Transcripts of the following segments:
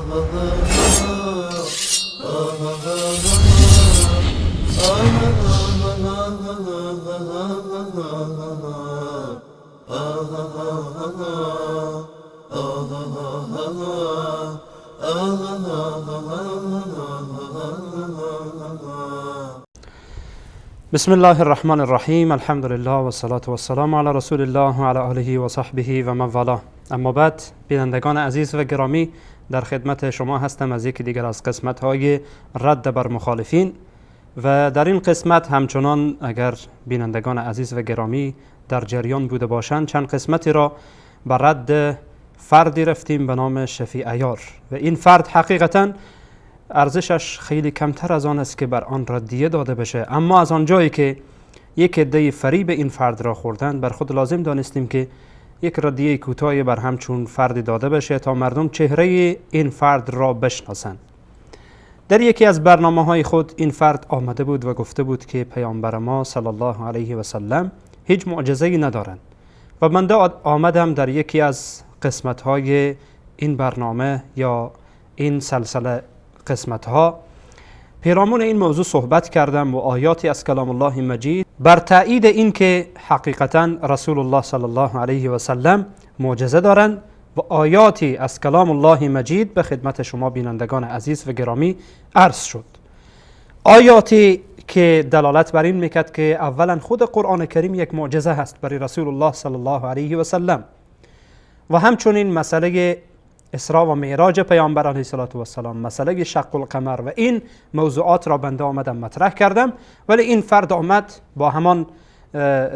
بسم الله الرحمن الرحیم. الحمد لله و الصلاة و السلام علی رسول الله و علی آله و صحبه و من والاه. اما بعد، بینندگان عزیز و گرامی، در خدمت شما هستم از یکی دیگر از قسمت های رد بر مخالفین و در این قسمت همچنان اگر بینندگان عزیز و گرامی در جریان بوده باشند، چند قسمتی را بر رد فردی رفتیم به نام شفیع عیار و این فرد حقیقتاً ارزشش خیلی کمتر از آن است که بر آن ردیه داده بشه، اما از آنجایی که یک عده فریب این فرد را خوردند، بر خود لازم دانستیم که یک ردیه کوتاهی بر همچون فردی داده بشه تا مردم چهره این فرد را بشناسند. در یکی از برنامه های خود این فرد آمده بود و گفته بود که پیامبر ما صلی الله علیه و سلم هیچ معجزه‌ای ندارند و من آمدم در یکی از قسمت های این برنامه یا این سلسله قسمت ها پیرامون این موضوع صحبت کردم و آیاتی از کلام الله مجید بر تایید این که حقیقتا رسول الله صلی الله علیه و سلم معجزه دارند و آیاتی از کلام الله مجید به خدمت شما بینندگان عزیز و گرامی عرض شد. آیاتی که دلالت بر این میکرد که اولا خود قرآن کریم یک معجزه هست برای رسول الله صلی الله علیه و سلم و همچنین مسئله اسراء و معراج پیامبر علیه الصلاة والسلام، مسئله شق القمر و این موضوعات را بنده آمدم مطرح کردم. ولی این فرد آمد با همان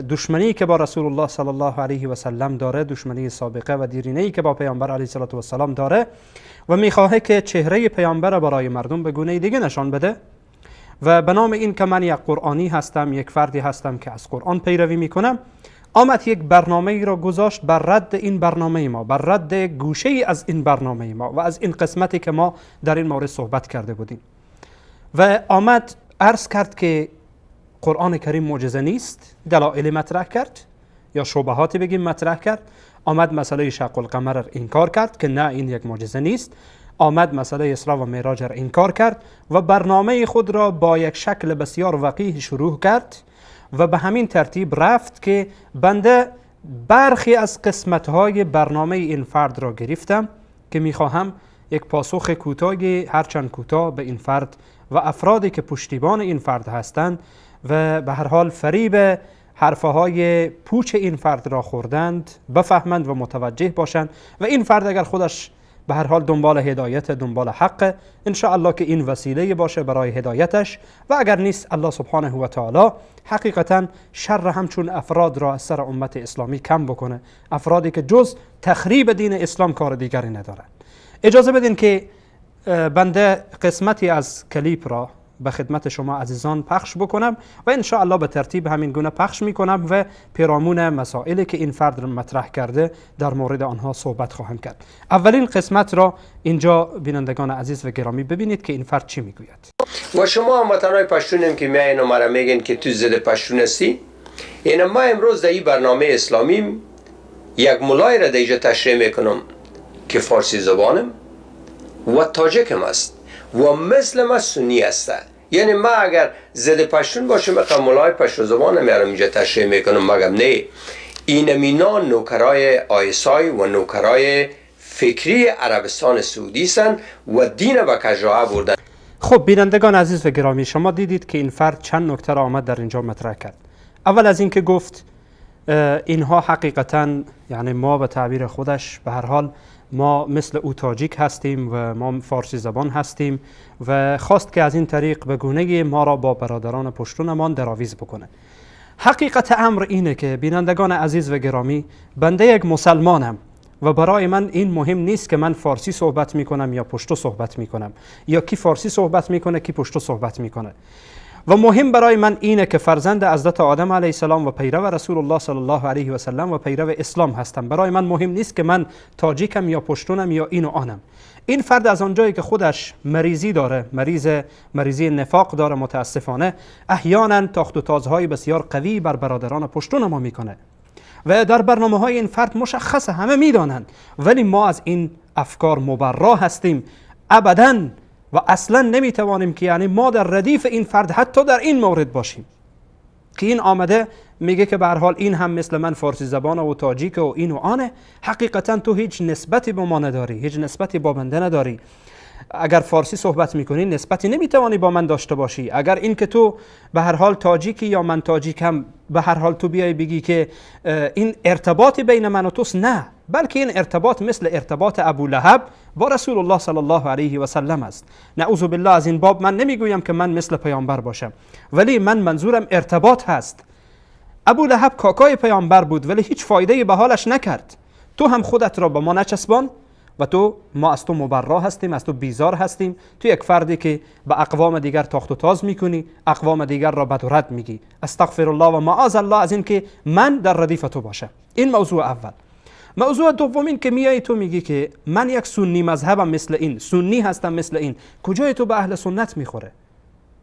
دشمنی که با رسول الله صلی الله علیه و سلم داره، دشمنی سابقه و دیرینه‌ای که با پیامبر علیه الصلاة والسلام داره و میخواه که چهره پیامبر برای مردم به گونه دیگه نشان بده و به نام این که من یک قرآنی هستم، یک فردی هستم که از قرآن پیروی میکنم، آمد یک برنامه ای را گذاشت بر رد این برنامه ما، بر رد گوشه ای از این برنامه ما و از این قسمتی که ما در این مورد صحبت کرده بودیم و آمد عرض کرد که قرآن کریم معجزه نیست، دلایل مطرح کرد یا شبهاتی بگیم مطرح کرد، آمد مسئله شق القمر را انکار کرد که نه این یک معجزه نیست، آمد مسئله اسراء و معراج را انکار کرد و برنامه خود را با یک شکل بسیار وقیح شروع کرد و به همین ترتیب رفت که بنده برخی از قسمت‌های برنامه این فرد را گرفتم که می‌خواهم یک پاسخ کوتاه، هرچند کوتاه، به این فرد و افرادی که پشتیبان این فرد هستند و به هر حال فریب حرفهای پوچ این فرد را خوردند بفهمند و متوجه باشند و این فرد اگر خودش به هر حال دنبال هدایت، دنبال حق، ان شاء الله که این وسیله باشه برای هدایتش و اگر نیست الله سبحانه و تعالی حقیقتا شر همچون افراد را از سر امت اسلامی کم بکنه، افرادی که جز تخریب دین اسلام کار دیگری ندارند. اجازه بدین که بنده قسمتی از کلیپ را به خدمت شما عزیزان پخش بکنم و ان شاء الله به ترتیب همین گونه پخش میکنم و پیرامون مسائلی که این فرد مطرح کرده در مورد آنها صحبت خواهم کرد. اولین قسمت را اینجا بینندگان عزیز و گرامی ببینید که این فرد چی میگوید. و شما هموطنای پشتونیم که میاین و مرا میگن که تو ضد پشتون هستی، این ما امروز در این برنامه اسلامی یک ملای را در اینجا تشریح میکنم که فارسی زبانم و تاجکم است و مثل ما سنی است. یعنی ما اگر ضد پشتون باشم اقا ملای پشتون زبان میارم اینجا تشریح میکنم، مگم نه این مینا نوکرای آیسای و نوکرای فکری عربستان سعودی سن و دین به کجراه بردن. خب بینندگان عزیز و گرامی، شما دیدید که این فرد چند نکته را آمد در اینجا مطرح کرد. اول از اینکه گفت اینها حقیقتا، یعنی ما به تعبیر خودش به هر حال ما مثل او تاجیک هستیم و ما فارسی زبان هستیم و خواست که از این طریق به گونه ما را با برادران پشتونمان دراویز بکنه. حقیقت امر اینه که بینندگان عزیز و گرامی، بنده یک مسلمانم و برای من این مهم نیست که من فارسی صحبت میکنم یا پشتو صحبت میکنم یا کی فارسی صحبت میکنه کی پشتو صحبت میکنه، و مهم برای من اینه که فرزند حضرت آدم علیه السلام و پیرو رسول الله صلی الله علیه و سلم و پیرو اسلام هستم. برای من مهم نیست که من تاجیکم یا پشتونم یا این و آنم. این فرد از آنجایی که خودش مریضی داره، مریضی نفاق داره، متاسفانه احیانا تاخت و تازهای بسیار قوی بر برادران پشتون ما میکنه و در برنامه های این فرد مشخصه، همه میدانند، ولی ما از این افکار مبرا هستیم. ابدا و اصلا نمیتوانیم که یعنی ما در ردیف این فرد حتی در این مورد باشیم که این آمده میگه که به هر حال این هم مثل من فارسی زبان و تاجیک و این و آنه. حقیقتا تو هیچ نسبتی با ما نداری، هیچ نسبتی با بنده نداری. اگر فارسی صحبت میکنی نسبتی نمیتوانی با من داشته باشی. اگر این که تو به هر حال تاجیکی یا من تاجیکم، به هر حال تو بیای بگی که این ارتباطی بین من و توست، نه، بلکه این ارتباط مثل ارتباط ابو لهب با رسول الله صلی الله علیه و سلم است. نعوذ بالله از این باب من نمیگویم که من مثل پیامبر باشم، ولی من منظورم ارتباط هست. ابو لهب کاکای پیامبر بود ولی هیچ فایده به حالش نکرد. تو هم خودت را به ما نچسبان و تو، ما از تو مبرا هستیم، از تو بیزار هستیم. تو یک فردی که به اقوام دیگر تاخت و تاز میکنی، اقوام دیگر را بد و رد میگی. استغفر الله و معاذ الله از این که من در ردیف تو باشم. این موضوع اول. موضوع دوم این که میای تو میگی که من یک سنی مذهبم مثل این، سنی هستم مثل این. کجای تو به اهل سنت میخوره؟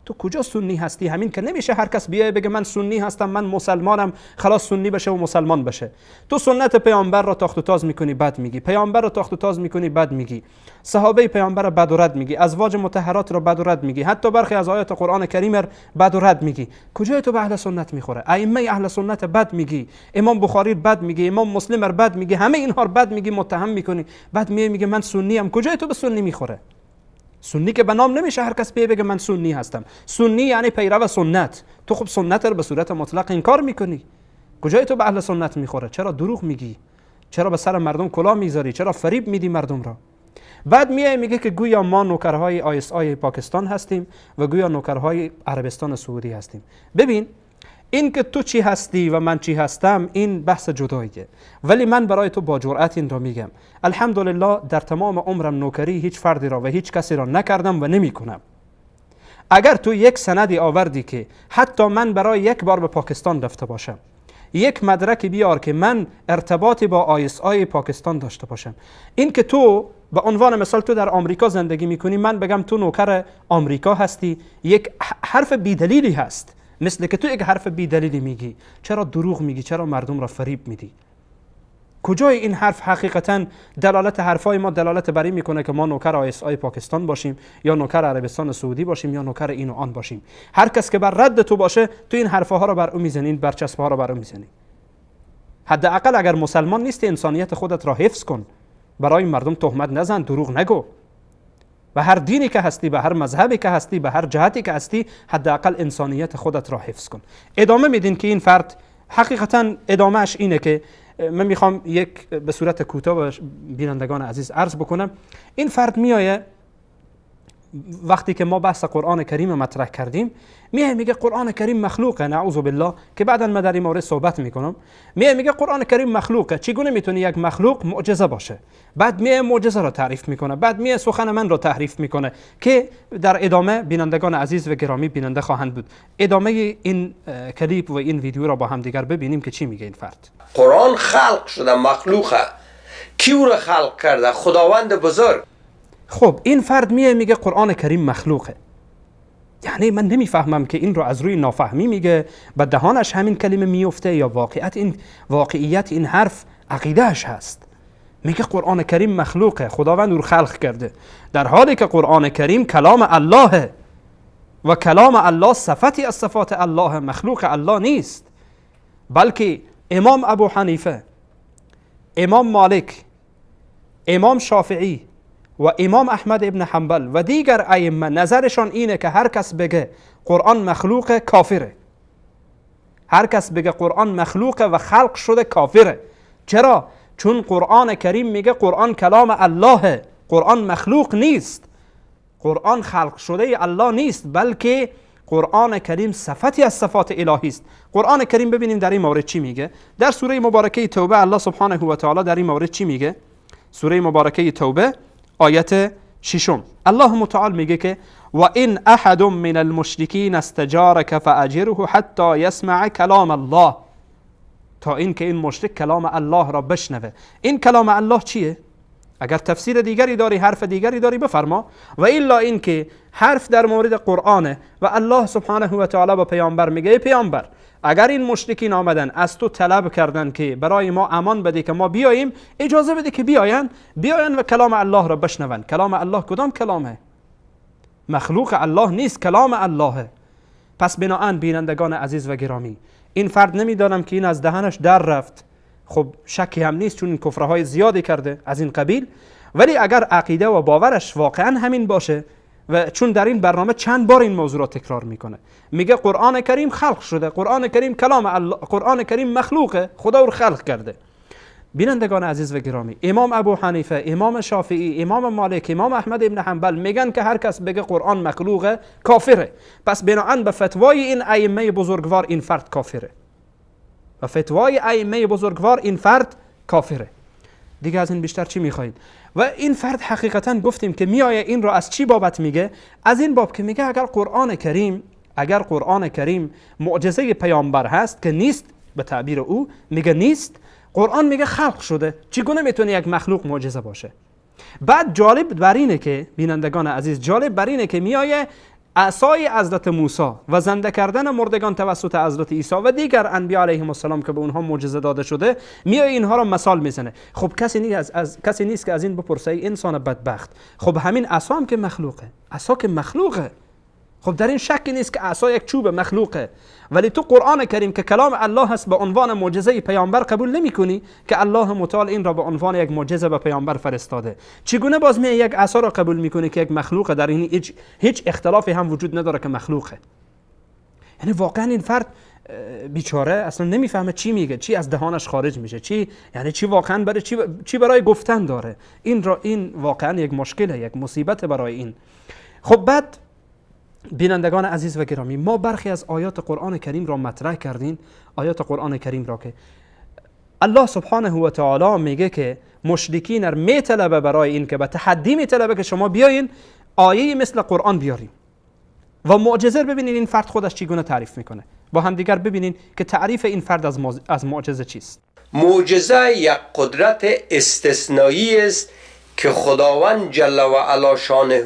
تو کجا سنی هستی؟ همین که نمیشه هر کس بیای بگه من سنی هستم، من مسلمانم، خلاص سنی بشه و مسلمان بشه. تو سنت پیامبر را تاخت و تاز میکنی، بد میگی. پیامبر را تاخت و تاز میکنی، بد میگی. صحابه پیامبر را بد و رد میگی. ازواج مطهرات را بد و رد میگی. حتی برخی از آیات قرآن کریم را بد و رد میگی. کجای تو به اهل سنت میخوره؟ ائمه اهل سنت بد میگی، امام بخاری بد میگی، امام مسلم را بد میگی، همه اینها را بد میگی، متهم میکنی. بعد میای میگه من سنی ام. کجای تو به سنی میخوره؟ سنی که به نام نمیشه هر کس بگه من سنی هستم. سنی یعنی پیرو سنت. تو خب سنت رو به صورت مطلق انکار میکنی. کجای تو به اهل سنت میخوره؟ چرا دروغ میگی؟ چرا به سر مردم کلاه میذاری؟ چرا فریب میدی مردم را؟ بعد میای میگه که گویا ما نوکرهای ISI پاکستان هستیم و گویا نوکرهای عربستان سعودی هستیم. ببین، این که تو چی هستی و من چی هستم این بحث جداییه، ولی من برای تو با جرأت این را میگم، الحمدلله در تمام عمرم نوکری هیچ فردی را و هیچ کسی را نکردم و نمی کنم. اگر تو یک سندی آوردی که حتی من برای یک بار به پاکستان رفته باشم، یک مدرک بیار که من ارتباطی با ISI پاکستان داشته باشم، این که تو به عنوان مثال تو در آمریکا زندگی میکنی، من بگم تو نوکر آمریکا هستی، یک حرف بیدلیلی هست. مثل که تو یک حرف بیدلیلی میگی. چرا دروغ میگی؟ چرا مردم را فریب میدی؟ کجای این حرف حقیقتا دلالت حرفای ما دلالت بر این میکنه که ما نوکر ISI پاکستان باشیم یا نوکر عربستان سعودی باشیم یا نوکر این و آن باشیم؟ هر کس که بر رد تو باشه تو این حرفها را بر او میزنی، این برچسب‌ها را بر او میزنی. حداقل اگر مسلمان نیستی انسانیت خودت را حفظ کن، برای مردم تهمت نزن، دروغ نگو. به هر دینی که هستی، به هر مذهبی که هستی، به هر جهتی که هستی، حداقل انسانیت خودت را حفظ کن. ادامه میدین که این فرد حقیقتا ادامهش اینه که من میخوام یک به صورت کوتاه بینندگان عزیز عرض بکنم. این فرد میایه وقتی که ما بحث قرآن کریم مطرح کردیم، میای میگه قرآن کریم مخلوقه، نعوذ بالله، که بعدا من در این مورد صحبت میکنم. میای میگه قرآن کریم مخلوقه، چگونه میتونه یک مخلوق معجزه باشه؟ بعد میای معجزه را تعریف میکنه، بعد میای سخن من را تحریف میکنه که در ادامه بینندگان عزیز و گرامی بیننده خواهند بود. ادامه این کلیپ و این ویدیو را با هم دیگر ببینیم که چی میگه این فرد. قرآن خلق شده، مخلوقه. کی او را خلق کرده؟ خداوند بزرگ. خب این فرد میه میگه قرآن کریم مخلوقه. یعنی من نمیفهمم که این رو از روی نافهمی میگه و دهانش همین کلمه میفته یا واقعیت این حرف عقیدهش هست. میگه قرآن کریم مخلوقه، خداوند رو خلق کرده، در حالی که قرآن کریم کلام اللهه و کلام الله صفتی از صفات الله، مخلوق الله نیست. بلکه امام ابو حنیفه، امام مالک، امام شافعی و امام احمد ابن حنبل و دیگر ائمه نظرشان اینه که هر کس بگه قرآن مخلوق کافره. هر کس بگه قرآن مخلوقه و خلق شده کافره. چرا؟ چون قرآن کریم میگه قرآن کلام اللهه، قرآن مخلوق نیست، قرآن خلق شده الله نیست، بلکه قرآن کریم صفتی از صفات الهی است. قرآن کریم ببینیم در این مورد چی میگه. در سوره مبارکه توبه الله سبحانه و تعالی در این مورد چی میگه؟ سوره مبارکه توبه آیت 6، الله متعال میگه که و این احد من المشرکین استجارک فاجره حتی یسمع کلام الله، تا اینکه این مشرک کلام الله را بشنوه. این کلام الله چیه؟ اگر تفسیر دیگری داری، حرف دیگری داری، بفرما. و الا اینکه حرف در مورد قرآنه و الله سبحانه و تعالی با پیامبر میگه ای پیامبر، اگر این مشرکین آمدن از تو طلب کردن که برای ما امان بده که ما بیاییم، اجازه بده که بیاین و کلام الله را بشنون. کلام الله کدام کلامه؟ مخلوق الله نیست، کلام اللهه. پس بناهن بینندگان عزیز و گرامی، این فرد نمیدانم که این از دهنش در رفت، خب شکی هم نیست چون این کفرهای زیادی کرده از این قبیل، ولی اگر عقیده و باورش واقعا همین باشه، و چون در این برنامه چند بار این موضوع را تکرار میکنه، میگه قرآن کریم خلق شده، قرآن کریم کلام الله، قرآن کریم مخلوقه، خدا او رو خلق کرده. بینندگان عزیز و گرامی، امام ابو حنیفه، امام شافعی، امام مالک، امام احمد ابن حنبل میگن که هر کس بگه قرآن مخلوقه کافره. پس بناهن به فتوای این ائمه بزرگوار این فرد کافره و فتوای ائمه بزرگوار این فرد کافره. دیگه از این بیشتر چی میخواهید؟ و این فرد حقیقتا گفتیم که میایه این را از چی بابت میگه؟ از این باب که میگه اگر قرآن کریم معجزه پیامبر هست که نیست، به تعبیر او میگه نیست، قرآن میگه خلق شده، چگونه میتونه یک مخلوق معجزه باشه؟ بعد جالب بر اینه که بینندگان عزیز، جالب بر اینه که میایه عصای حضرت موسی و زنده کردن مردگان توسط حضرت عیسی و دیگر انبیا علیهم السلام که به اونها معجزه داده شده، میای اینها را مثال میزنه. خب کسی نیست که از این بپرسه ای انسان بدبخت، خب همین عصا هم که مخلوقه، عصا که مخلوقه، خب در این شکی نیست که عصا یک چوب مخلوقه، ولی تو قرآن کریم که کلام الله هست به عنوان معجزه پیامبر قبول نمی کنی که الله متعال این را به عنوان یک معجزه به پیامبر فرستاده. چگونه باز می یک عصا را قبول میکنی که یک مخلوقه، در این هیچ اختلافی هم وجود نداره که مخلوقه؟ یعنی واقعا این فرد بیچاره اصلا نمیفهمه چی میگه، چی از دهانش خارج میشه، چی یعنی چی واقعا برای چی برای گفتن داره. این واقعا یک مشکله، یک مصیبت برای این. خب بعد بینندگان عزیز و گرامی، ما برخی از آیات قرآن کریم را مطرح کردیم، آیات قرآن کریم را که الله سبحانه و تعالی میگه که مشرکین را میطلبه برای این که به تحدی میطلبه که شما بیاین آیه مثل قرآن بیاریم و معجزه. ببینین این فرد خودش چگونه تعریف میکنه، با هم دیگر ببینین که تعریف این فرد از معجزه چیست. معجزه یک قدرت استثنایی است که خداوند جل و علا شانه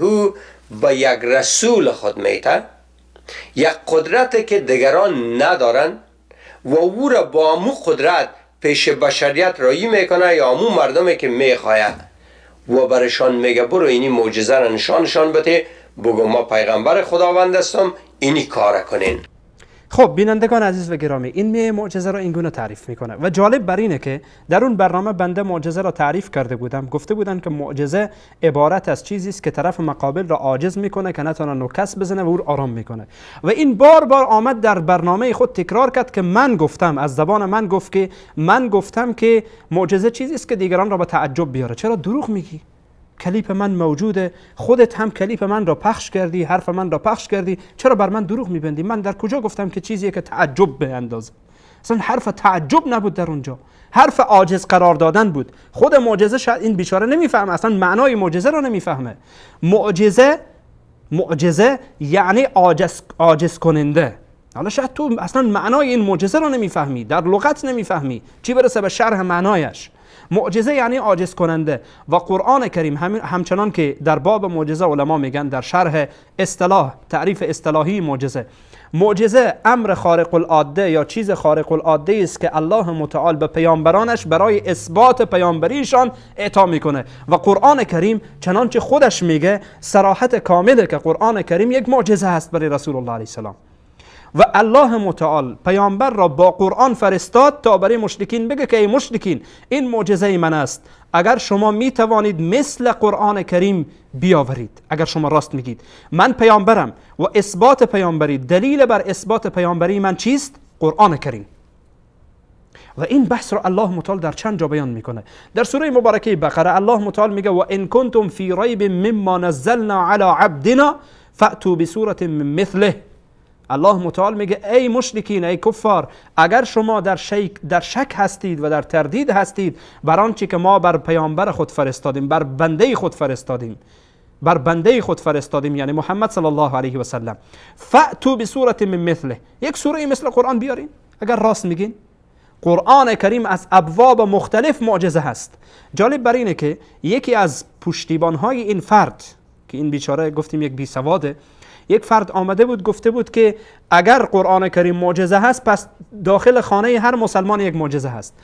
به یک رسول خود میته، یک قدرت که دیگران ندارن و او را با امو قدرت پیش بشریت رایی میکنه یا امو مردمی که میخواید و برشان میگه برو اینی معجزه را نشانشان بده، بگو ما پیغمبر خداوند هستم، اینی کار کنین. خب بینندگان عزیز و گرامی، این می معجزه را اینگونه تعریف میکنه و جالب بر اینه که در اون برنامه بنده معجزه را تعریف کرده بودم، گفته بودن که معجزه عبارت از چیزی است که طرف مقابل را عاجز میکنه که نتونه نوکس بزنه و او آرام میکنه. و این بار بار آمد در برنامه خود تکرار کرد که من گفتم، از زبان من گفت که من گفتم که معجزه چیزی است که دیگران را به تعجب بیاره. چرا دروغ میگی؟ کلیپ من موجوده، خودت هم کلیپ من را پخش کردی، حرف من را پخش کردی، چرا بر من دروغ میبندی؟ من در کجا گفتم که چیزیه که تعجب به اندازه؟ اصلا حرف تعجب نبود در اونجا، حرف عاجز قرار دادن بود. خود معجزه شاید این بیچاره نمیفهمه، اصلا معنای معجزه را نمیفهمه. معجزه یعنی عاجز کننده. حالا شاید تو اصلا معنای این معجزه را نمیفهمی، در لغت نمیفهمی، چی برسه به شرح معنایش. معجزه یعنی عاجز کننده و قرآن کریم همچنان که در باب معجزه علما میگن در شرح اصطلاح، تعریف اصطلاحی معجزه، معجزه امر خارق العاده یا چیز خارق العاده است که الله متعال به پیامبرانش برای اثبات پیامبریشان اعطا میکنه. و قرآن کریم چنانچه خودش میگه صراحت کامله که قرآن کریم یک معجزه هست برای رسول الله علیه السلام. و الله متعال پیامبر را با قرآن فرستاد تا برای مشرکین بگه که ای مشرکین این معجزه من است، اگر شما می توانید مثل قرآن کریم بیاورید، اگر شما راست میگید من پیامبرم و اثبات پیامبری، دلیل بر اثبات پیامبری من چیست؟ قرآن کریم. و این بحث را الله متعال در چند جا بیان میکنه. در سوره مبارکه بقره الله متعال میگه و ان کنتم فی ریب مما نزلنا علی عبدنا فأتوا بسورة من مثله. الله متعال میگه ای مشرکین، ای کفار، اگر شما در شک هستید و در تردید هستید بر آنچه که ما بر پیامبر خود فرستادیم، بر بنده خود فرستادیم، بر بنده خود فرستادیم، یعنی محمد صلی الله علیه و سلم، فأتوا بسورة من مثله، یک سوره مثل قرآن بیارین اگر راست میگین. قرآن کریم از ابواب مختلف معجزه هست. جالب بر اینه که یکی از پشتیبان‌های این فرد که این بیچاره گفتیم یک بیسواده، یک فرد آمده بود گفته بود که اگر قرآن کریم معجزه هست پس داخل خانه هر مسلمان یک معجزه هست.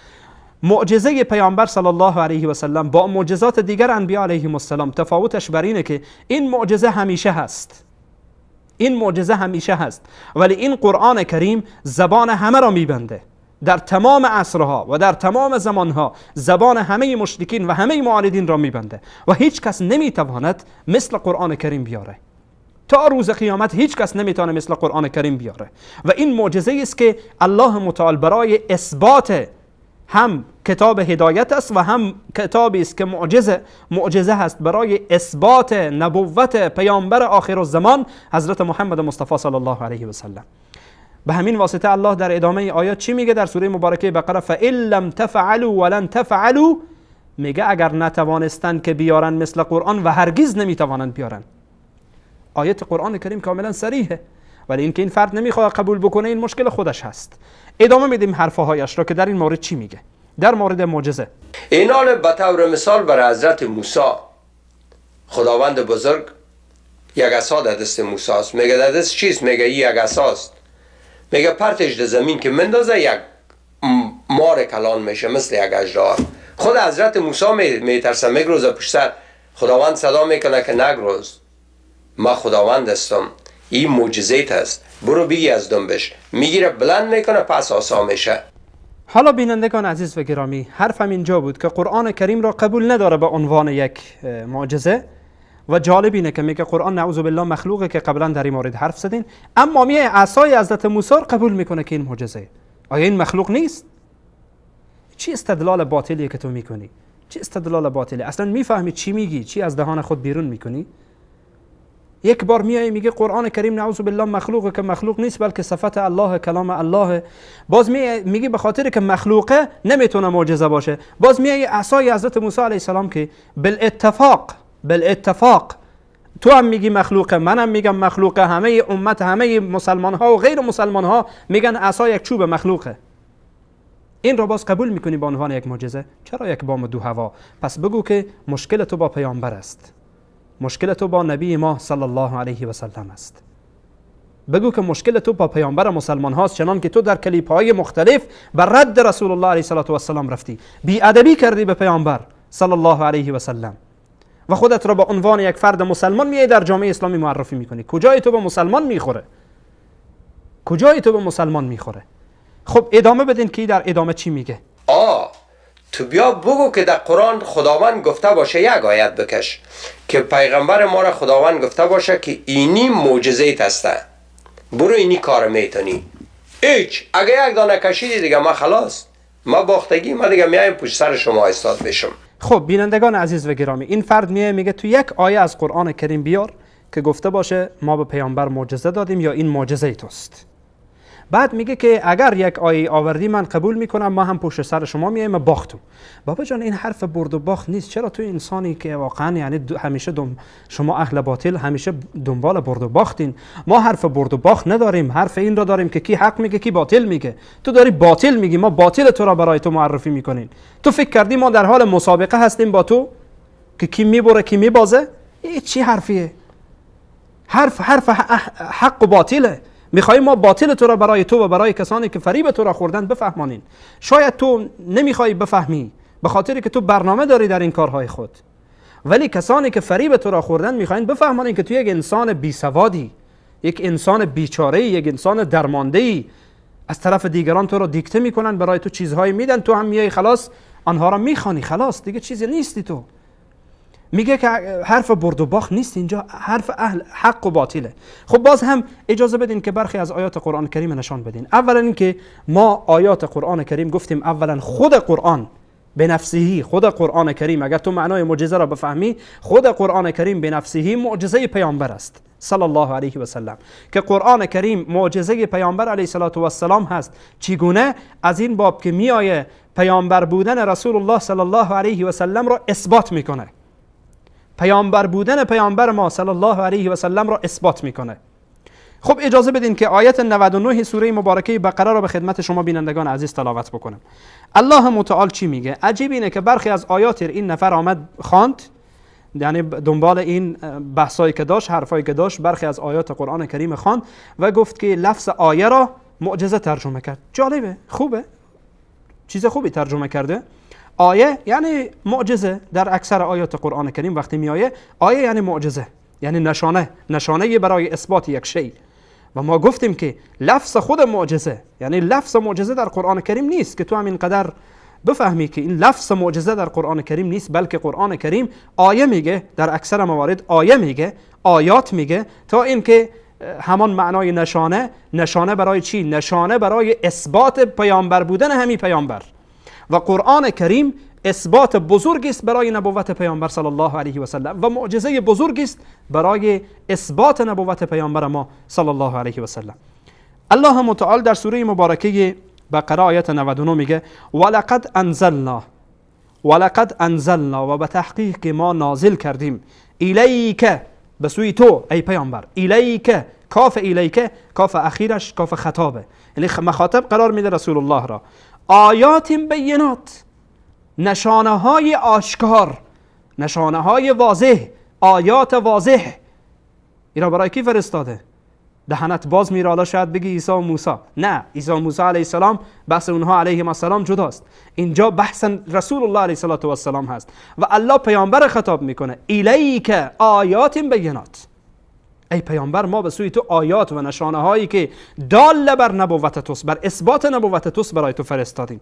معجزه پیامبر صلی الله علیه و سلم با معجزات دیگر انبیا علیهم السلام تفاوتش بر اینه که این معجزه همیشه هست، این معجزه همیشه هست، ولی این قرآن کریم زبان همه را میبنده. در تمام عصرها و در تمام زمانها زبان همه مشرکین و همه معاندین را میبنده و هیچ کس نمیتواند مثل قرآن کریم بیاره. تا روز قیامت هیچ کس نمیتونه مثل قرآن کریم بیاره. و این معجزه است که الله متعال برای اثبات هم کتاب هدایت است و هم کتابی است که معجزه هست برای اثبات نبوت پیامبر آخر الزمان حضرت محمد مصطفی صلی الله علیه و سلم. به همین واسطه الله در ادامه آیات چی میگه در سوره مبارکه بقره؟ فَإِن لَمْ تَفْعَلُوا وَلَنْ تَفْعَلُوا، میگه اگر نتوانستند که بیارن مثل قرآن و هرگز نمیتوانند بیارن. آیت قرآن کریم کاملا صریحه، ولی اینکه این فرد نمیخواد قبول بکنه این مشکل خودش هست. ادامه میدیم حرفهایش را که در این مورد چی میگه در مورد معجزه. اینال به طور مثال برای حضرت موسی خداوند بزرگ یک عصا در دست موسی است. میگه در دست چیست؟ میگه این یک عصا است. میگه پرتش در زمین که مندازه یک مار کلان میشه مثل یک اژدها. خود حضرت موسی میترسه، میگروزه پشت سر. خداوند صدا میکنه که نگروز، ما خداوند هستم، این معجزه است، برو بگی از دنبش. میگیره بلند میکنه پس آسا میشه. حالا بینندگان عزیز و گرامی، حرفم اینجا بود که قرآن کریم را قبول نداره به عنوان یک معجزه. و جالب اینه که میگه قرآن نعوذ بالله مخلوقه که قبلا در این مورد حرف زدین، اما میه عصای حضرت موسی را قبول میکنه که این معجزه. آیا این مخلوق نیست؟ چی استدلال باطلیه که تو میکنی؟ چی استدلال باطلی؟ اصلا میفهمی چی میگی؟ چی از دهان خود بیرون میکنی؟ یک بار میای میگه قرآن کریم نعوذ بالله مخلوقه که مخلوق نیست بلکه صفت الله، کلام الله. باز میگه به خاطر که مخلوقه نمیتونه معجزه باشه. باز میای عصای حضرت موسی علیه السلام که بالاتفاق تو هم میگی مخلوقه، منم میگم مخلوقه، همه امت، همه مسلمان ها و غیر مسلمان ها میگن عصا یک چوب مخلوقه. این را باز قبول میکنی به عنوان یک معجزه؟ چرا یک بام و دو هوا؟ پس بگو که مشکل تو با پیامبر است، مشکل تو با نبی ما صلی الله علیه و سلم است. بگو که مشکل تو با پیامبر مسلمان هاست، چنان که تو در کلیپ های مختلف بر رد رسول الله علیه و السلام رفتی، بی ادبی کردی به پیامبر صلی الله علیه و سلم و خودت را به عنوان یک فرد مسلمان میای در جامعه اسلامی معرفی میکنی. کجای تو به مسلمان میخوره؟ کجای تو به مسلمان میخوره؟ خب ادامه بدین که در ادامه چی میگه. تو بیا بگو که در قرآن خداوند گفته باشه، یک آیت بکش که پیغمبر ما را خداوند گفته باشه که اینی معجزه هسته، برو اینی کار میتونی. هیچ، اگه یک دانه کشیدی دیگه ما خلاص، ما باختگی، ما دیگه میایم پشت سر شما ایستاد بشم. خب بینندگان عزیز و گرامی، این فرد میه میگه تو یک آیه از قرآن کریم بیار که گفته باشه ما به پیامبر معجزه دادیم یا این معجزه توست. بعد میگه که اگر یک آیه آوردی من قبول میکنم، ما هم پشت سر شما میایم و باختم. بابا جان این حرف برد و باخت نیست. چرا تو انسانی که واقعا یعنی همیشه شما اهل باطل همیشه دنبال برد و باختین. ما حرف برد و باخت نداریم، حرف این را داریم که کی حق میگه کی باطل میگه. تو داری باطل میگی، ما باطل تو را برای تو معرفی میکنیم. تو فکر کردی ما در حال مسابقه هستیم با تو که کی میبره کی میبازه؟ این چی حرفیه؟ حرف حق و باطله. میخوایی ما باطل تو را برای تو و برای کسانی که فریب تو را خوردن بفهمانین. شاید تو نمیخوایی بفهمی به خاطر که تو برنامه داری در این کارهای خود، ولی کسانی که فریب تو را خوردن میخواین بفهمانین که تو یک انسان بیسوادی، یک انسان بیچاره، یک انسان درمانده‌ای. از طرف دیگران تو را دیکته میکنن، برای تو چیزهایی میدن، تو هم میای خلاص آنها را میخوانی، خلاص دیگه چیزی نیستی تو. میگه که حرف برد و باخت نیست اینجا، حرف اهل حق و باطله. خب باز هم اجازه بدین که برخی از آیات قرآن کریم نشان بدین. اولا اینکه ما آیات قرآن کریم گفتیم، اولا خود قرآن به نفسهی، خود قرآن کریم اگر تو معنای معجزه را بفهمی، خود قرآن کریم به نفسهی معجزه پیامبر است صلی الله علیه و سلم، که قرآن کریم معجزه پیامبر علیه الصلاة والسلام هست. چگونه؟ از این باب که میآیه پیامبر بودن رسول الله صلی الله علیه و سلم را اثبات میکنه. پیامبر بودن پیامبر ما صلی الله علیه و سلم را اثبات میکنه. خب اجازه بدین که آیت 99 سوره مبارکه بقره را به خدمت شما بینندگان عزیز تلاوت بکنم. الله متعال چی میگه؟ عجیب اینه که برخی از آیات این نفر آمد خواند، یعنی دنبال این بحثایی که داشت، حرفایی که داشت، برخی از آیات قرآن کریم خواند و گفت که لفظ آیه را معجزه ترجمه کرد. جالبه، خوبه، چیز خوبی ترجمه کرده. آیه یعنی معجزه. در اکثر آیات قرآن کریم وقتی میایه آیه یعنی معجزه، یعنی نشانه، نشانه برای اثبات یک شی. و ما گفتیم که لفظ خود معجزه، یعنی لفظ معجزه در قرآن کریم نیست که تو هم اینقدر بفهمی که این لفظ معجزه در قرآن کریم نیست، بلکه قرآن کریم آیه میگه، در اکثر موارد آیه میگه، آیات میگه، تا اینکه همان معنای نشانه، نشانه برای چی؟ نشانه برای اثبات پیامبر بودن همین پیامبر. و قرآن کریم اثبات بزرگی است برای نبوت پیامبر صلی الله علیه و سلم و معجزه بزرگی است برای اثبات نبوت پیامبر ما صلی الله علیه و سلم. الله متعال در سوره مبارکه بقره آیت 99 میگه ولقد انزلنا، ولقد انزلنا، و به تحقیق ما نازل کردیم، الیک، به سوی تو ای پیامبر، الیک، کاف الیک، کاف اخیرش کاف خطابه، یعنی مخاطب قرار میده رسول الله را. آیات بینات، نشانه های آشکار، نشانه های واضح، آیات واضح. اینا برای کی فرستاده؟ دهنت باز میره حالا شاید بگی عیسی و موسی. نه، عیسی و موسی علیه السلام بحث اونها علیهم السلام جداست. اینجا بحث رسول الله علیه السلام هست و الله پیامبر خطاب میکنه الیک آیات بینات، ای پیامبر ما به سوی تو آیات و نشانه هایی که دال بر نبوت توست، بر اثبات نبوت توست برای تو فرستادیم.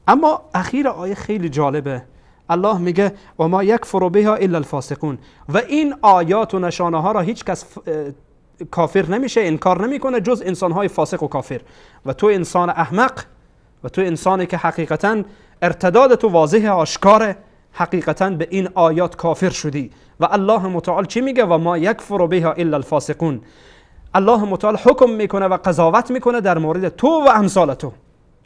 اما اخیر آیه خیلی جالبه. الله میگه و ما یکفر بها الا الفاسقون، و این آیات و نشانه ها را هیچ کس کافر نمیشه، انکار نمیکنه جز انسان های فاسق و کافر. و تو انسان احمق و تو انسانی که حقیقتا ارتداد تو واضح آشکاره، حقیقتا به این آیات کافر شدی. و الله متعال چی میگه؟ و ما یکفر بها الا الفاسقون. الله متعال حکم میکنه و قضاوت میکنه در مورد تو و امثال تو.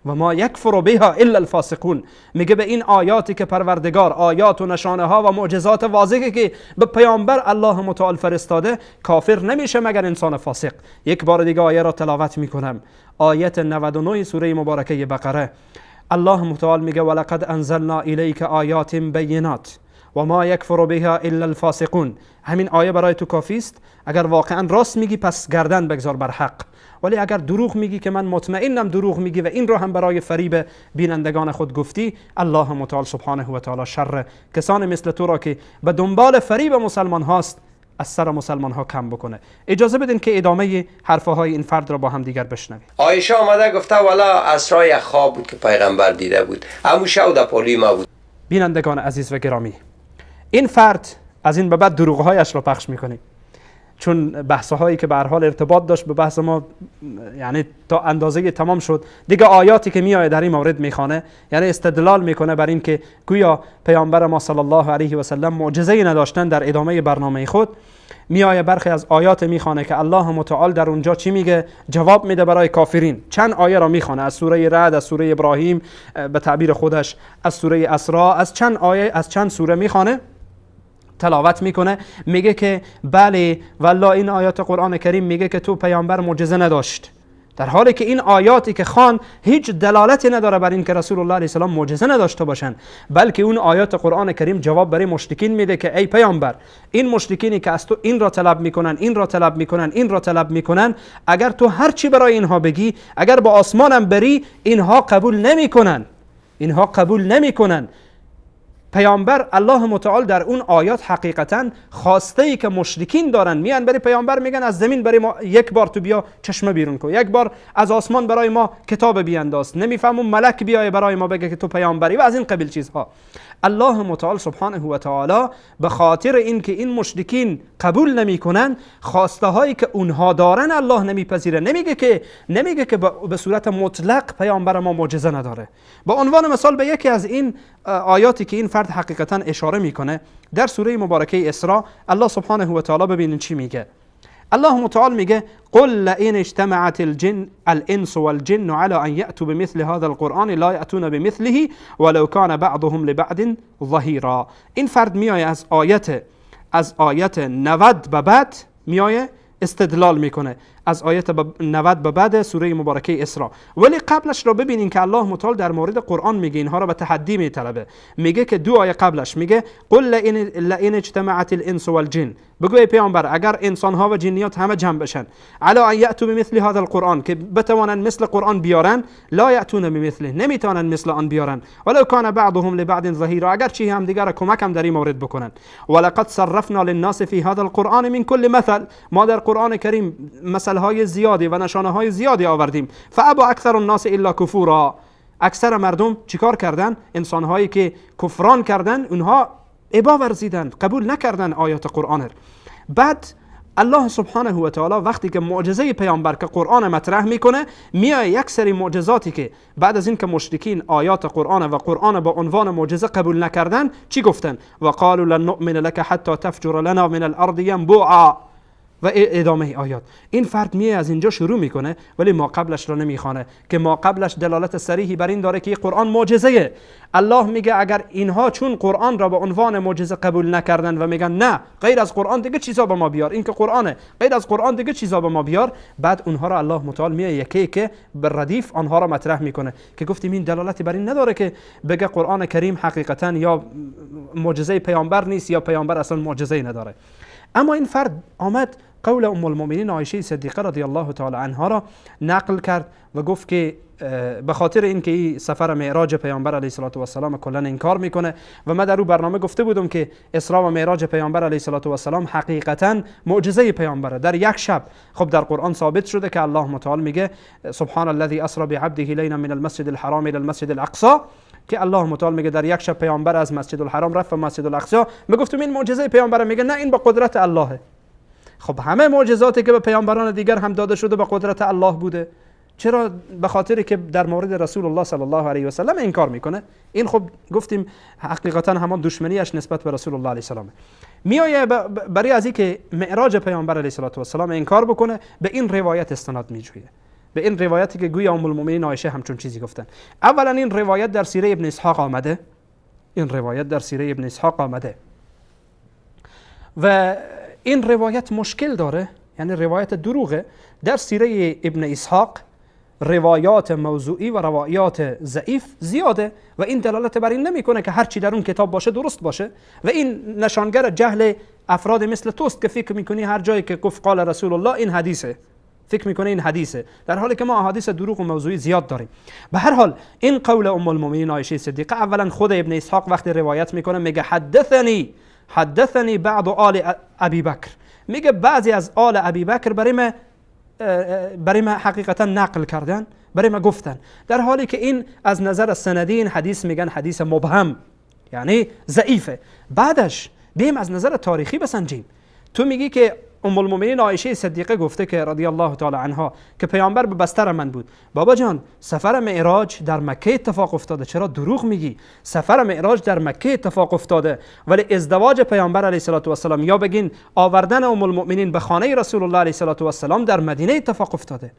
و ما یکفر بها الا الفاسقون، میگه به این آیاتی که پروردگار، آیات و نشانه ها و معجزات واضحی که به پیامبر الله متعال فرستاده، کافر نمیشه مگر انسان فاسق. یک بار دیگه آیه را تلاوت میکنم، آیت 99 سوره مبارکه بقره. الله متعال میگه ولقد انزلنا الیک آیات بینات و ما یکفر بها الا الفاسقون. همین آیه برای تو کافی است. اگر واقعا راست میگی پس گردن بگذار بر حق، ولی اگر دروغ میگی که من مطمئنم دروغ میگی و این رو هم برای فریب بینندگان خود گفتی، الله متعال سبحانه و تعالی شر کسان مثل تو را که به دنبال فریب مسلمان هاست از سر مسلمان ها کم بکنه. اجازه بدین که ادامه حرفهای این فرد را با هم دیگر بشنویم. عایشه آمده گفته والا اسرا یک خواب بود که پیغمبر دیده بود، امو شو در پالوی ما بود. بینندگان عزیز و گرامی، این فرد از این به بعد دروغهایش را پخش میکنه، چون بحث هایی که به هر حال ارتباط داشت به بحث ما، یعنی تا اندازه تمام شد دیگه. آیاتی که میآید در این مورد میخوانه، یعنی استدلال میکنه بر این که گویا پیامبر ما صلی الله علیه و سلم معجزه‌ای نداشتن. در ادامه برنامه خود میآید برخی از آیات میخوانه که الله متعال در اونجا چی میگه، جواب میده برای کافرین. چند آیه را میخوانه، از سوره رعد، از سوره ابراهیم به تعبیر خودش، از سوره اسراء، از چند آیه، از چند سوره میخوانه، تلاوت میکنه، میگه که بله والله این آیات قرآن کریم میگه که تو پیامبر معجزه نداشت، در حالی که این آیاتی که خوان هیچ دلالتی نداره بر این که رسول الله علیه السلام معجزه نداشته باشن، بلکه اون آیات قرآن کریم جواب برای مشرکین میده که ای پیامبر، این مشرکینی که از تو این را طلب میکنن، این را طلب میکنن، این را طلب میکنن، اگر تو هر چی برای اینها بگی، اگر با آسمانم بری، اینها قبول نمیکنن، اینها قبول نمیکنن. پیامبر الله متعال در اون آیات حقیقتا خواسته ای که مشرکین دارن، میان برای پیامبر میگن از زمین برای ما یک بار تو بیا چشمه بیرون کن، یک بار از آسمان برای ما کتاب بیانداز، نمیفهمم ملک بیای برای ما بگه که تو پیامبری و از این قبیل چیزها. الله متعال سبحانه و تعالی به خاطر اینکه این مشرکین قبول نمیکنن، خواسته هایی که اونها دارن الله نمیپذیره، نمیگه که به صورت مطلق پیامبر ما معجزه نداره. به عنوان مثال به یکی از این آیاتی که این فرد حقیقتا اشاره میکنه در سوره مبارکه اسراء، الله سبحانه و تعالی ببینین چی میگه. الله متعال میگه قل لئن اجتمعت الجن الانس والجن على ان یأتوا بمثل هذا القرآن لا یأتون بمثله ولو كان بعضهم لبعض ظهیرا. این فرد میایه از آیت 90 به بعد میایه استدلال میکنه. از آیت 90 به بعد سوره مبارکه اسراء. ولی قبلش را ببینین که الله متعال در مورد قرآن میگه، اینها را به تحدی میطلبه. میگه که دو آیه قبلش میگه قل لئن اجتمعت الانس والجن، بگو ای پیامبر اگر انسان ها و جنیات همه جمع بشن، علی ان یأتوا بمثل هذا القرآن، که بتوانند مثل قرآن بیارن، لا یأتون بمثله، نمیتوانند مثل آن بیارن، ولو کان بعضهم لبعض ظهیرا، اگر چی هم دیگر کمک هم در این مورد بکنن. ولقد صرفنا للناس فی هذا القرآن من كل مثل، ما در قرآن کریم مثل های زیادی و نشانه های زیادی آوردیم. فابا اکثر الناس الا کفورا، اکثر مردم چیکار کردن؟ انسان هایی که کفران کردن، اونها ابا ورزیدند، قبول نکردن آیات قرآن. بعد الله سبحانه و تعالی وقتی که معجزه پیامبر که قرآن مطرح میکنه، میای یک سری معجزاتی که بعد از اینکه مشرکین آیات قرآن و قرآن با عنوان معجزه قبول نکردن، چی گفتن؟ و قالوا لن نؤمن لك حتى تفجر لنا من الارض ينبوعا و ادامه آیات. این فرد میه از اینجا شروع میکنه، ولی ما قبلش را نمیخوانه که ما قبلش دلالت صریحی بر این داره که قرآن معجزه. الله میگه اگر اینها چون قرآن را به عنوان معجزه قبول نکردن و میگن نه غیر از قرآن دیگه چیزا به ما بیار، این که قرآنه، غیر از قرآن دیگه چیزا به ما بیار، بعد اونها را الله متعال میه یکی که به ردیف آنها را مطرح میکنه که گفتیم این دلالتی بر این نداره که بگه قرآن کریم حقیقتا یا معجزه پیامبر نیست یا پیامبر اصلا معجزه نداره. اما این فرد آمد قول ام المؤمنین عایشه صدیقه رضی الله تعالی عنها را نقل کرد و گفت که به خاطر اینکه این سفر معراج پیامبر علیه الصلاة والسلام کلا انکار میکنه و من در او برنامه گفته بودم که اسراء و معراج پیامبر علیه الصلاة والسلام حقیقتا معجزه پیامبره در یک شب. خب در قرآن ثابت شده که الله متعال میگه سبحان الذی اسری بعبده لیلا من المسجد الحرام الى المسجد الاقصی، که الله متعال میگه در یک شب پیامبر از مسجد الحرام رفت به مسجد الاقصی. میگفتم این معجزه پیامبره، میگه نه این با قدرت اللهه. خب همه معجزاتی که به پیامبران دیگر هم داده شده به قدرت الله بوده، چرا به خاطر که در مورد رسول الله صلی الله علیه و سلم انکار میکنه؟ این خب گفتیم حقیقتا همان دشمنیش نسبت به رسول الله علیه السلام. میایه برای از اینکه معراج پیامبر علیه الصلاة والسلام انکار بکنه، به این روایت استناد میجویه، به این روایتی که گویا ام المؤمنین عایشه همچون چیزی گفتن. اولا این روایت در سیره ابن اسحاق آمده، این روایت در سیره ابن اسحاق آمده و این روایت مشکل داره، یعنی روایت دروغه. در سیره ابن اسحاق روایات موضوعی و روایات ضعیف زیاده و این دلالت بر این نمیکنه که هر چی در اون کتاب باشه درست باشه و این نشانگر جهل افراد مثل توست که فکر میکنی هر جایی که گفت قال رسول الله این حدیثه، فکر میکنه این حدیثه، در حالی که ما احادیث دروغ و موضوعی زیاد داریم. به هر حال این قول ام المؤمنین عایشه صدیقه، اولا خود ابن اسحاق وقتی روایت میکنه میگه حدثنی بعض آل ابی بکر، میگه بعضی از آل ابی بکر برای ما حقیقتا نقل کردن، برای ما گفتن، در حالی که این از نظر سندی این حدیث میگن حدیث مبهم، یعنی ضعیفه. بعدش بیم از نظر تاریخی بسنجیم. تو میگی که ام المؤمنین عایشه صدیقه گفته که رضی الله تعالی عنها که پیامبر به بستر من بود. بابا جان سفر معراج در مکه اتفاق افتاده، چرا دروغ میگی؟ سفر معراج در مکه اتفاق افتاده، ولی ازدواج پیامبر علیه الصلاة والسلام یا بگین آوردن ام المؤمنین به خانه رسول الله علیه الصلاة والسلام در مدینه اتفاق افتاده.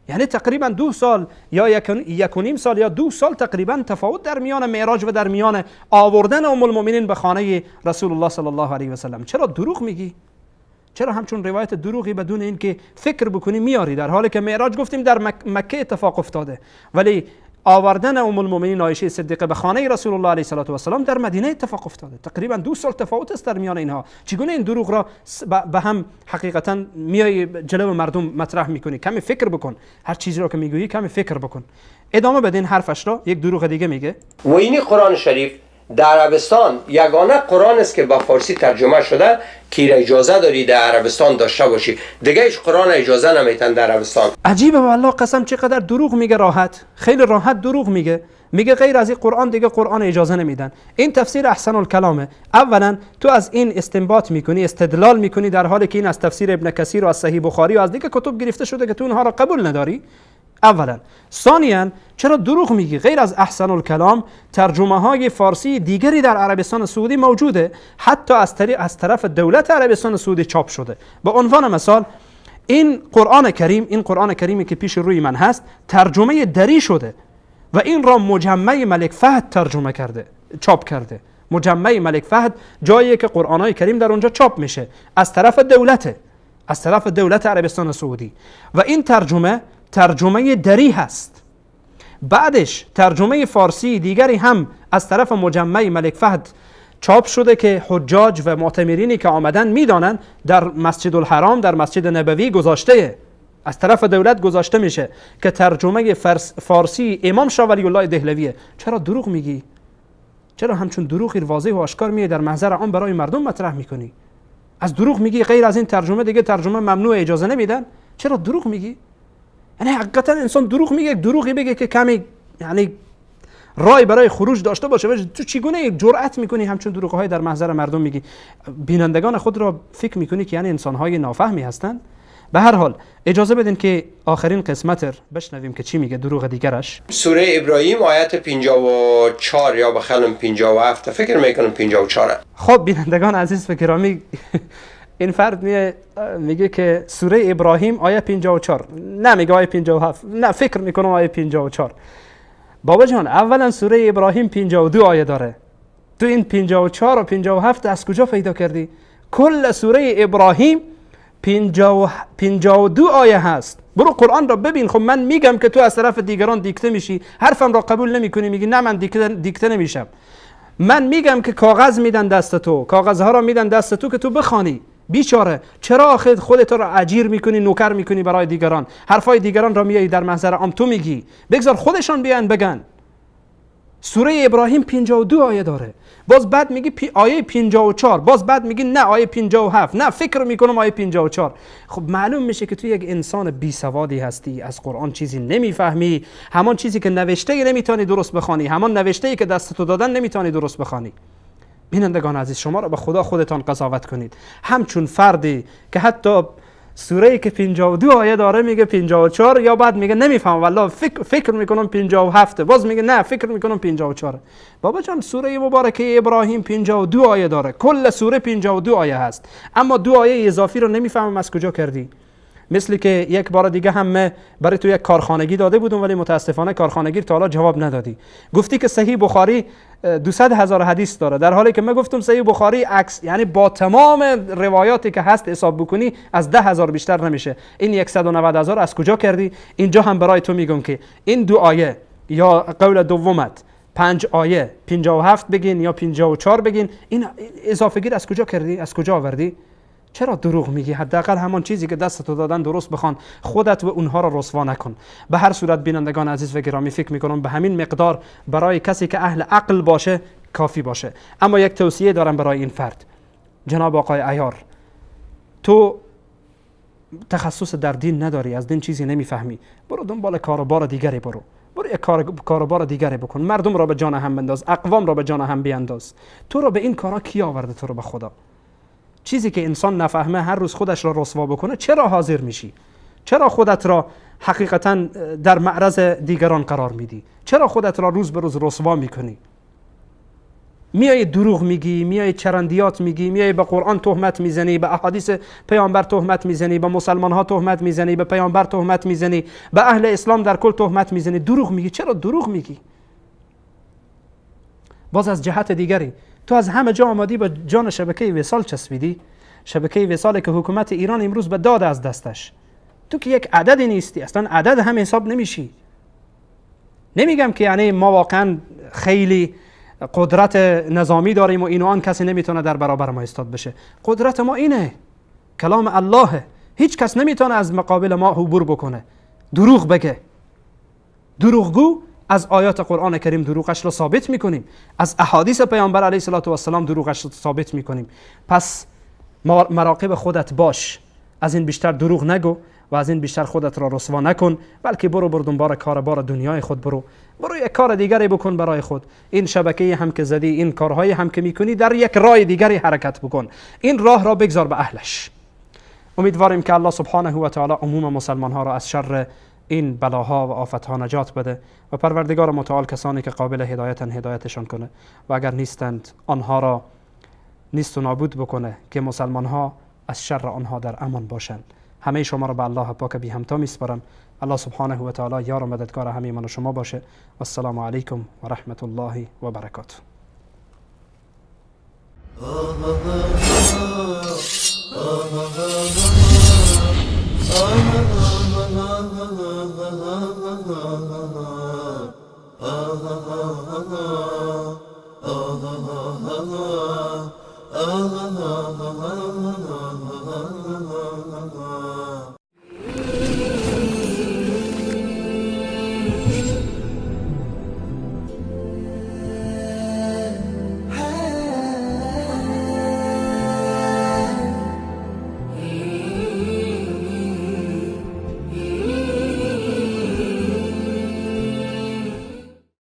یعنی تقریبا 2 سال یا 1.5 سال یا 2 سال تقریبا تفاوت در میان معراج و در میان آوردن ام المؤمنین به خانه رسول الله صلی الله علیه و سلم. چرا دروغ میگی؟ چرا همچون روایت دروغی بدون اینکه فکر بکنی میاری، در حالی که معراج گفتیم در مکه اتفاق افتاده، ولی آوردن ام المؤمنین عایشه صدیقه به خانه رسول الله علیه الصلاة والسلام در مدینه اتفاق افتاده. تقریبا 2 سال تفاوت است در میان اینها. چگونه این دروغ را به هم حقیقتا میای جلو مردم مطرح میکنی؟ کمی فکر بکن، هر چیزی را که میگویی کمی فکر بکن. ادامه بدین حرفش را، یک دروغ دیگه میگه. و اینی قرآن شریف در عربستان یگانه قرآن است که با فارسی ترجمه شده که اجازه داری در عربستان داشته باشی، دیگه هیچ قرآن اجازه نمیتن در عربستان. عجیبه والله قسم چقدر دروغ میگه، راحت، خیلی راحت دروغ میگه. میگه غیر از این قرآن دیگه قرآن اجازه نمیدن. این تفسیر احسن الکلامه. اولا تو از این استنباط میکنی، استدلال میکنی، در حالی که این از تفسیر ابن کثیر و از صحیح بخاری و از دیگه کتب گرفته شده که تو اونها را قبول نداری. اولا. ثانیا چرا دروغ میگی؟ غیر از احسن الکلام ترجمه های فارسی دیگری در عربستان سعودی موجوده، حتی از طرف دولت عربستان سعودی چاپ شده. به عنوان مثال این قرآن کریم، این قرآن کریمی که پیش روی من هست، ترجمه دری شده و این را مجمع ملک فهد ترجمه کرده، چاپ کرده. مجمع ملک فهد جاییه که قرآن های کریم در اونجا چاپ میشه، از طرف دولته، از طرف دولت عربستان سعودی و این ترجمه ترجمه دری هست. بعدش ترجمه فارسی دیگری هم از طرف مجمع ملک فهد چاپ شده که حجاج و معتمرینی که آمدن میدانن در مسجد الحرام، در مسجد نبوی گذاشته، از طرف دولت گذاشته میشه که ترجمه فارسی امام شاه ولی الله دهلویه. چرا دروغ میگی؟ چرا همچون دروغی واضح و آشکار میای در محضر عام برای مردم مطرح میکنی؟ از دروغ میگی، غیر از این ترجمه دیگه ترجمه ممنوع، اجازه نمیدن. چرا دروغ میگی؟ یعنی حقیقتا انسان دروغ میگه، دروغی بگه که کمی یعنی رای برای خروج داشته باشه. تو چگونه یک جرأت میکنی همچون دروغ‌های در محضر مردم میگی؟ بینندگان خود را فکر میکنی که یعنی انسان‌های نافهمی هستند؟ به هر حال اجازه بدین که آخرین قسمت بشنویم که چی میگه دروغ دیگرش. سوره ابراهیم آیت 54 یا بخلم 57، فکر میکنم 54. خب بینندگان عزیز و گرامی، این فرد میگه که سوره ابراهیم آیه 54، نه میگه آیه 57، نه فکر میکنم آیه 54. بابا جان، اولا سوره ابراهیم 52 آیه داره، تو این 54 و 57 از کجا پیدا کردی؟ کل سوره ابراهیم 52 آیه هست. برو قرآن را ببین. خب من میگم که تو از طرف دیگران دیکته میشی، حرفم را قبول نمیکنی، میگی نه من دیکته نمیشم. من میگم که کاغذ میدن دست تو، کاغذها را میدن دست تو که تو بخوانی. بیچاره، چرا آخر خودت را اجیر میکنی، نوکر میکنی برای دیگران؟ حرفای دیگران را میایی در محضر عام تو میگی، بگذار خودشان بیان بگن. سوره ابراهیم 52 آیه داره، باز بعد میگی آیه 54، باز بعد میگی نه آیه 57، نه فکر میکنم آیه 54. خب معلوم میشه که تو یک انسان بی سوادی هستی، از قرآن چیزی نمیفهمی، همان چیزی که نوشته نمیتونی درست بخوانی، همان نوشته که دست تو دادن نمیتونی درست بخوانی. بینندگان عزیز، شما را به خدا خودتان قضاوت کنید. همچون فردی که حتی سوره که 52 آیه داره میگه 54، یا بعد میگه نمیفهم والله فکر میکنم 57، باز میگه نه فکر میکنم 54. بابا جان، سوره مبارکه ابراهیم 52 آیه داره، کل سوره 52 آیه هست، اما دو آیه اضافی رو نمیفهمم از کجا کردی. مثل که یک بار دیگه هم برای تو یک کارخانگی داده بودم ولی متاسفانه کارخانگی تا حالا جواب ندادی. گفتی که صحیح بخاری 200,000 حدیث داره، در حالی که من گفتم صحیح بخاری عکس، یعنی با تمام روایاتی که هست حساب بکنی از 10,000 بیشتر نمیشه. این 190,000 از کجا کردی؟ اینجا هم برای تو میگم که این دو آیه یا قول دومت 5 آیه 57 بگین یا 54 بگین، این اضافه گیر از کجا کردی؟ از کجا آوردی؟ چرا دروغ میگی؟ حداقل همان چیزی که دست تو دادن درست بخوان، خودت و اونها را رسوا نکن. به هر صورت بینندگان عزیز و گرامی، فکر میکنم به همین مقدار برای کسی که اهل عقل باشه کافی باشه. اما یک توصیه دارم برای این فرد. جناب آقای عیار، تو تخصص در دین نداری، از دین چیزی نمیفهمی، برو دنبال کاروبار دیگری، برو یک کاروبار دیگری بکن، مردم را به جان هم بنداز، اقوام را به جان هم بینداز. تو را به این کارا کی آورده؟ تو را به خدا. چیزی که انسان نفهمه هر روز خودش را رسوا بکنه، چرا حاضر میشی؟ چرا خودت را حقیقتا در معرض دیگران قرار میدی؟ چرا خودت را روز به روز رسوا میکنی؟ میای دروغ میگی، میای چرندیات میگی، میای به قرآن تهمت میزنی، به احادیث پیامبر تهمت میزنی، به مسلمان ها تهمت میزنی، به پیامبر تهمت میزنی، به اهل اسلام در کل تهمت میزنی، دروغ میگی. چرا دروغ میگی؟ باز از جهت دیگری تو از همه جا آمادی به جان شبکه وصال چسبیدی، شبکه وصال که حکومت ایران امروز به داد از دستش. تو که یک عددی نیستی، اصلا عدد هم حساب نمیشی. نمیگم که یعنی ما واقعا خیلی قدرت نظامی داریم و این و آن، کسی نمیتونه در برابر ما ایستاد بشه. قدرت ما اینه، کلام الله، هیچ کس نمیتونه از مقابل ما عبور بکنه، دروغ بگه. دروغگو از آیات قرآن کریم دروغش را ثابت میکنیم، از احادیث پیامبر علیه الصلاة والسلام دروغش را ثابت میکنیم. پس مراقب خودت باش، از این بیشتر دروغ نگو و از این بیشتر خودت را رسوا نکن، بلکه برو دنبال کاربار دنیای خود، برو یک کار دیگری بکن برای خود. این شبکه هم که زدی، این کارهای هم که میکنی، در یک راه دیگری حرکت بکن. این راه را بگذار به اهلش. امیدواریم که الله سبحانه و تعالی عموم مسلمان ها را از شر این بلاها و آفتها نجات بده و پروردگار متعال کسانی که قابل هدایتن هدایتشان کنه و اگر نیستند آنها را نیست و نابود بکنه که مسلمان ها از شر آنها در امان باشند. همه شما را به الله پاک بی همتا میسپارم. الله سبحانه و تعالی یار و مددگار همه من و شما باشه. و السلام علیکم و رحمت الله و برکاته.